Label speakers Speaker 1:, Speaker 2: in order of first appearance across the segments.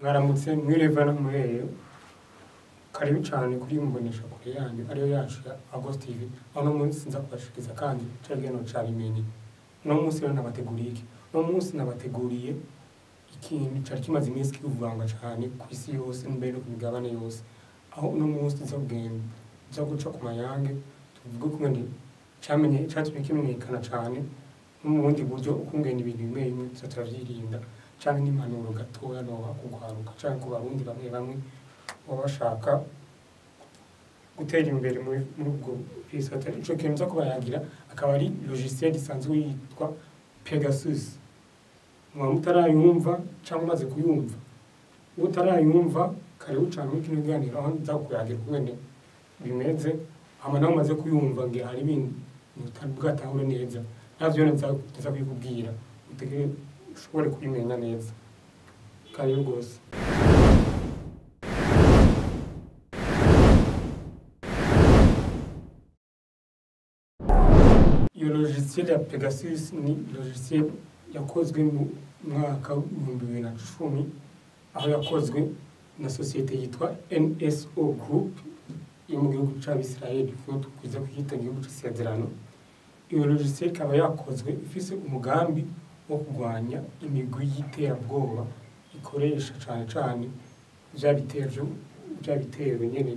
Speaker 1: Mwaramutse mwirevana muhereyo karibu cyane kuri imbonesha kure yanyu ariyo yacu ya August TV. Ano munsi nza kubashikiriza kandi cageno cabimenye. No munsi rero nabateguriye iki? No munsi nabateguriye ikintu cari kimaze iminsi kivugwa cyane ku isi yose mbere no ku migabane yose. Aho uno munsi nza kugenda nza guca ku mayange tuvuge kumwe camenye catumye kimenyekana cyane no mu bundi buryo ukungena ibintu bimwe bimwe turavyirinda canke n'impanuro gatoya no kugwaruka canke ku barundi bamwe bamwe baba bashaka gutera imbere muri ubwo bisata. Ico kintu nza kubayagira akaba ari logiciel isanzwe yitwa Pegasus. Mwa mutarayumva cyangwa umaze kuyumva, utarayumva kare ucana muri kino kiganiro aho nza kuyagira ukungene bimeze, hama nawe umaze kuyumva ngira hari ibintu utari bwatahure neza navyo nza kubikubwira utegere ushobore kubimenya neza. Karibu rwose. Iyo logiciel ya Pegasus ni logiciel yakozwe mu mwaka 2010, aho yakozwe na sosiyete yitwa NSO Group yo mu gihugu c'Abisirayeli, kuko tukuza kwita igihugu c'isezerano. Iyo logiciel ikaba yakozwe ifise umugambi wo kurwanya imigwi y'iterabwoba ikoresha cane cane vya bitero nyene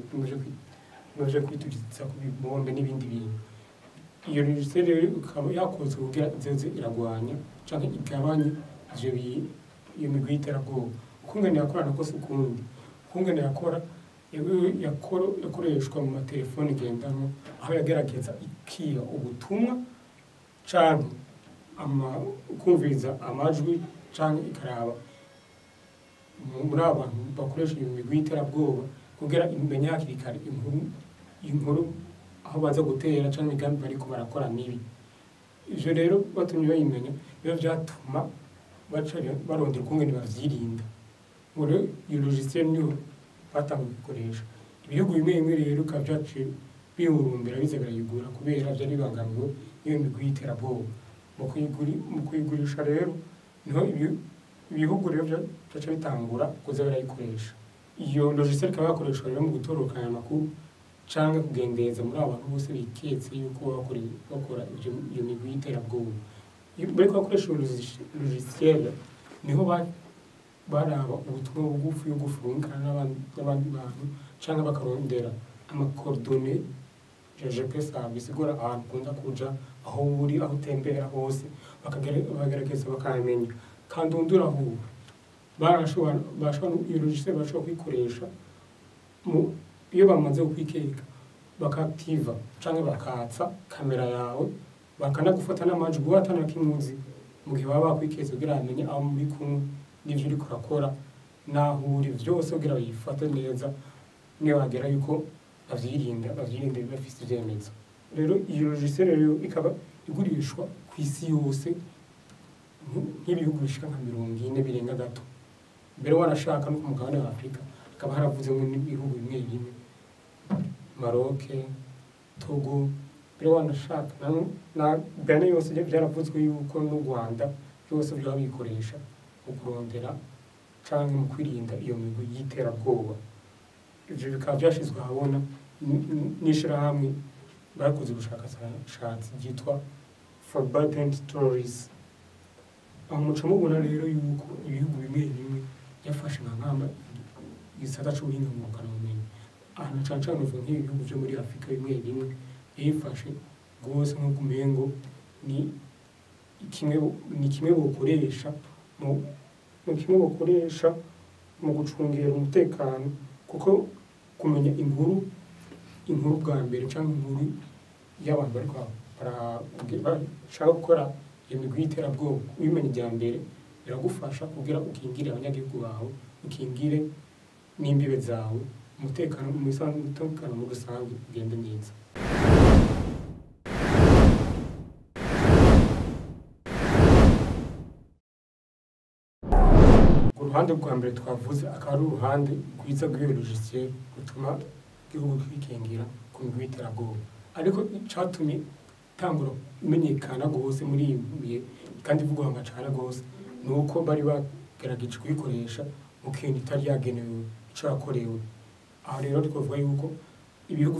Speaker 1: bimuje kwituritsa ku bibombe n'ibindi bintu. Iyo logiciel rero ikaba yakozwe kugira izoze iragwanya canke igabanye iyo migwi y'iterabwoba. Ukungene yakorana kose ukundi, ukungene yakora yakoreshwa mu matelefoni ngendanwa, aho yagerageza ikiba ubutumwa canke kumviriza amajwi canke ikaraba muri abantu bakoresha iyo migwi y'iterabwoba kugira imenye hakiri kare inkuru aho baza gutera canke imigambi bariko barakora mibi. Ivyo rero batumye bayimenya, biba vyatuma baca barondera ukungene bavyirinda. Ngo iyo logiciel niyo batanguye gukoresha. Ibihugu bimwe bimwe rero bikaba vyaciye bihurumbira biza birayigura kubera vyari bibangamiwe n'iyo migwi y'iterabwoba. Mu kuyigurisha rero niho ibihugu rero vyaca bitangura kuza birayikoresha. Iyo logiciel ikaba yakoreshwa rero mu gutorokanya amakuru canke kugendeza muri abantu bose biketse yuko bakora iyo migwi y'iterabwoba. Bariko bakoresha iyo logiciel niho baraba ubutumwa bugufi yo gufurungana n'abandi bantu canke bakarondera amacoordonnées ya GPS bisigura ahantu ukunda kuja, aho uri, aho utembera hose, bakagerageza bakamenya. Kandi undi urahura barashobora iyo logiciel bashobora kuyikoresha iyo bamaze kukwikeka bakaactiva canke bakatsa kamera yawe bakanagufata n'amajwi watana kimuzi mu gihe baba bakwiketse kugira bamenye aho muri kumwe n'ivyo uriko urakora n'aho uri vyose kugira bayifate neza, niyo bagera yuko bavyirinde bafise ivyemezo. Rero iyo logiciel rero ikaba igurishwa kw'isi yose nk'ibihugu bishika nka 40 birenga gato. Mbere warashaka no ku mugabane wa Afrika hakaba haravuzemwo n'ibihugu bimwe bimwe, Maroc, Togo, mbere wanashaka na Benin yose vyaravuzwe yuko n'u Rwanda byose vyoba bikoresha mu kurondera canke mu kwirinda iyo migwi y'iterabwoba. Ivyo bikaba vyashizwe ahabona n'ishirahamwe bakoze ubushakashatsi ryitwa Forbidden Stories. Aho muca mubona rero yuko ibihugu bimwe bimwe byafashe nka nkama igisata c'ubuhinga ngurukanabumenyi. Aha na cane cane uvuga nk'ibihugu vyo muri Afrika bimwe bimwe byifashe rwose nk'uko umengo ni kimwe bokoresha mu gucungera umutekano, kuko kumenya inkuru bwa mbere canke inkuru y'abantu bariko bashaka gukora iyo migwi y'iterabwoba, uyimenya irya mbere biragufasha kugira ukingire abanyagihugu bawe, ukingire n'imbibe zawe, umutekano muri rusange ugende neza. Uruhande rwa mbere twavuze akaba ari uruhande rwiza rw'iyo logiciel rutuma igihugu kwikingira ku migwi y'iterabwoba. Ariko icatumye itangura imenyekana gose muri iyi bihe kandi ivugwa cane gose ni uko bari bagerageje kuyikoresha mu kintu itari yagenewe ico yakorewe. Aho rero twavuga yuko ibihugu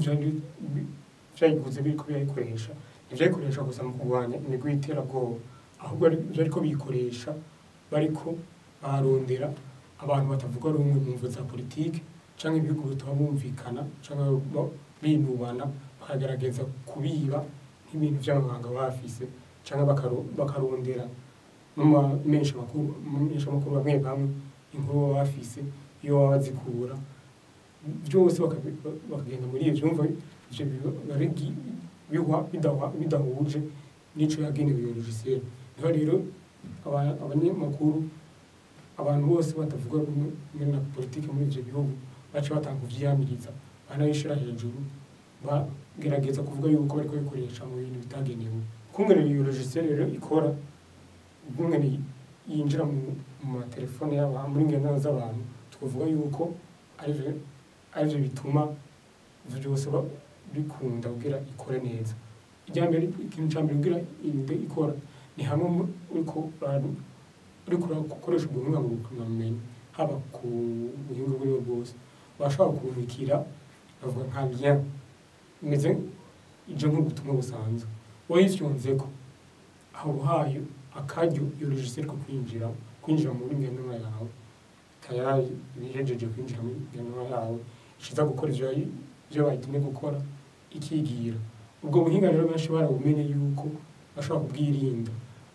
Speaker 1: vyayiguze biriko birayikoresha, ntivyayikoresha gusa mu kurwanya imigwi y'iterabwoba, ahubwo vyariko biyikoresha bariko barondera abantu batavuga rumwe mu mvo za politike canke ibihugu bitaba bumvikana canke binubana, bakagerageza kubiba nk'ibintu vy'amabanga bafise, canke bakarondera mu menyeshamakuru bamwe bamwe inkuru baba bafise iyo baba bazikura byose bakagenda muri ivyo. Umva, ivyo biba bidahuje n'ico yagenewe iyo logiciel. Niho rero abanyamakuru, abantu bose batavuga rumwe na politike muri ivyo bihugu baca batanga kuvyiyamiriza, banayishira hejuru, bagerageza kuvuga yuko bariko babikoresha mu bintu bitagenewe. Kungene iyo logiciel rero ikora, ukungene yinjira mu matelefone y'abantu, muri ngendanwa z'abantu, twavuga yuko arivyo bituma ivyo byose bikunda kugira ikore neza. Irya mbere, ikintu ca mbere kugira irinde ikora ni hamwe uriko urakoresha ubwo buhinga ngurukanabumenyi, haba ku buhinga ubwo aribwo bwose, bashobora kurungikira, bavuga nka lien imeze ije nk'ubutumwa busanzwe, wayifyonzeko aho uhaye akaryo iyo logiciel ko kwinjira muri ngendanwa yawe. Tayari ibihejeje kwinjira muri ngendanwa yawe, ishiza gukora ivyo bayitumye gukora, ikigira. Ubwo buhinga rero benshi barabumenye yuko bashobora kubwirinda.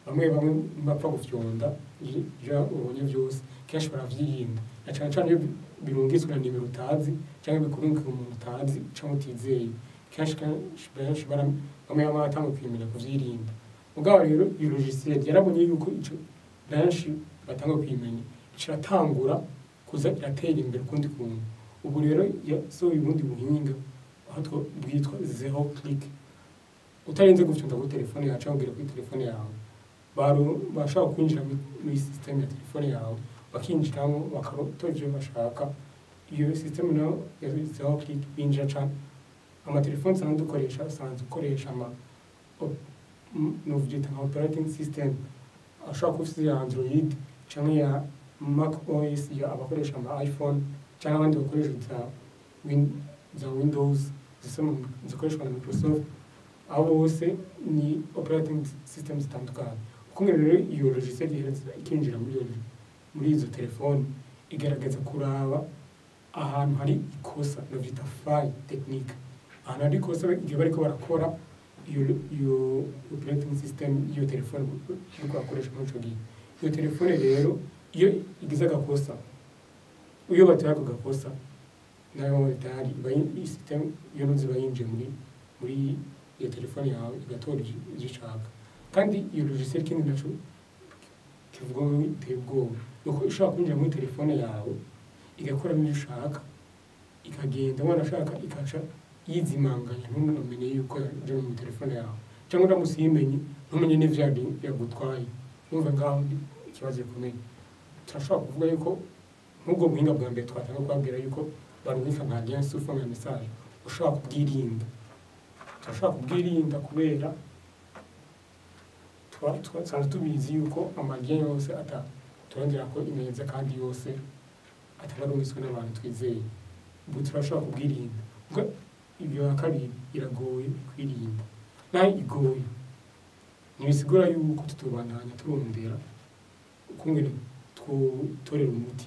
Speaker 1: Bamwe bamwe bapfa gufyonda ivyo ubonye vyose, kenshi baravyirinda, na cane cane iyo birungitswe na nimero utazi canke bikurungikira umuntu utazi canke utizeye. Kenshi kenshi benshi bamwe bamwe batanga kwimenya kuvyirinda. Mugabo rero iyo logiciel yarabonye yuko ico benshi batanga kwimenya, iratangura kuza iratera imbere ukundi kuntu. Ubu rero yasohoye ubundi buhinga aho bwitwa zero click, utarinze gufyonda kuri telefone yawe cyangwa kugera kuri telefone yawe. Bashobora kwinjira muri system ya telefone yawe, bakinjiramo bakatora ivyo bashaka. Iyo system nayo ya zero click binjira cane amatelefone usanzwe dukoresha, usanzwe ukoresha ama novyita nka operating system, ashobora kuba ufise ya Android canke ya Mac OS, ya abakoresha ama iPhone, canke abandi bakoresha za Windows zikoreshwa na Microsoft. Abo bose ni operating system zitandukanye. Ukungene rero iyo logiciel ihereza ikinjira muri izo telefone, igerageza kuraba ahantu hari ikosa, novyita faille technique, ahantu hari ikosa igihe bariko barakora iyo operating system y'iyo telefone bariko bakoresha muri ico gihe. Iyo telefone rero iyo igize agakosa, iyo batoye ako gakosa nayo tayari iba system iyo ntuzi iba yinjiye muri iyo telefone yawe, igatora ivyo ishaka. Kandi iyo logiciel, ikindi naco kivuga ngo iteye ubwoba, nuko ishobora kwinjira muri telefone yawe igakoramo ivyo ushaka, ikagenda, wanashaka ikaca yizimanganya, ntunamenye yuko yaje mu telefone yawe, cyangwa uramutse uyimenye ntumenye n'ivyo yagutwaye. Urumva ngaho ni ikibazo gikomeye. Turashobora kuvuga yuko nk'ubwo buhinga bwa mbere twatanga kubabwira yuko barungika nka lien sous forme ya message, ushobora kubwirinda. Turashobora kubwirinda kubera twasanzwe tubizi yuko ama lien yose ata turondera ko imeza kandi yose atabarungitswe n'abantu twizeye. Ubu turashobora kubwirinda. Ubwo ibyo ya kabiri iragoye kwirinda, nayo igoye ntibisigura yuko tutobandanya turondera ukungene twotorera umuti.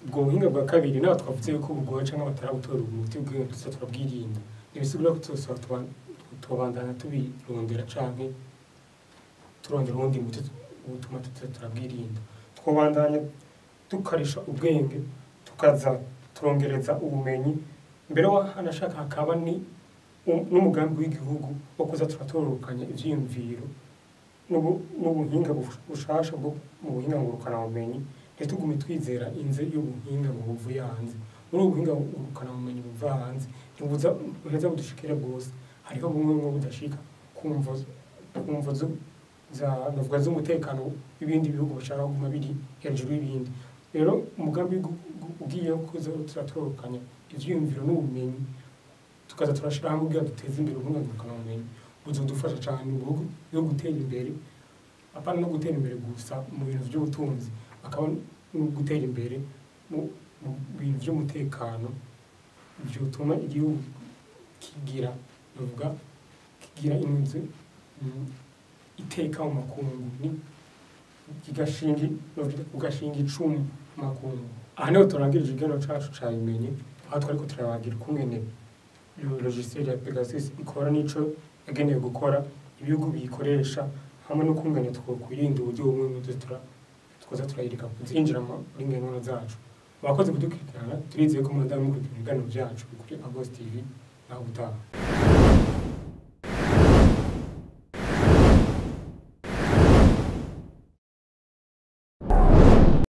Speaker 1: Ubwo buhinga bwa kabiri naho twavuze yuko bugoye canke batarabutora umuti ubwo tuza turabwirinda, ntibisigura ko tuzosaba tubandanya tubirondera canke turondera uwundi muti utuma tuza turabwirinda. Twobandanya dukarisha ubwenge, tukaza turongereza ubumenyi, mbere hanashaka hakaba ni n'umugambi w'igihugu wo kuza turatororokanya ivyiyumviro n'ubuhinga bushasha bwo mu buhinga ngurukanabumenyi, ntitugume twizera inze y'ubuhinga ngo buvuye hanze. Muri ubu buhinga ngurukanabumenyi buva hanze ntibuza buheza budushikire bwose, hariho bumwe bumwe budashika ku mvo za novuga z'umutekano w'ibindi bihugu bashaka kuguma biri hejuru y'ibindi. Rero umugambi ugiye kuza turatororokanya ivyiyumviro n'ubumenyi, tukaza turashira hamwe kugira duteze imbere ubuhinga ngurukanabumenyi. Buzodufasha cyane mu bihugu yo gutera imbere, apana no gutera imbere gusa mu bintu by'ubutunzi, akaba no gutera imbere mu bintu by'umutekano, byotuma igihugu kigira, bavuga, kigira inzu iteka mu makungu, ni kigashinga, ugashinga icumu mu makungu. Aha niho turangirije ikiganiro cacu cabimenye, aho twariko turabagira ukungene iyo logiciel ya Pegasus ikora n'ico yagenewe gukora, ibihugu biyikoresha, hamwe n'ukungene twokwirinda uburyo bumwe bumwe twoza turayireka kuzinjira muri ngenwa zacu. Mwakoze kudukurikirana, turizeye ko mubandanya mukurikirana ibiganiro vyacu kuri Agos TV. Naho ubutaha.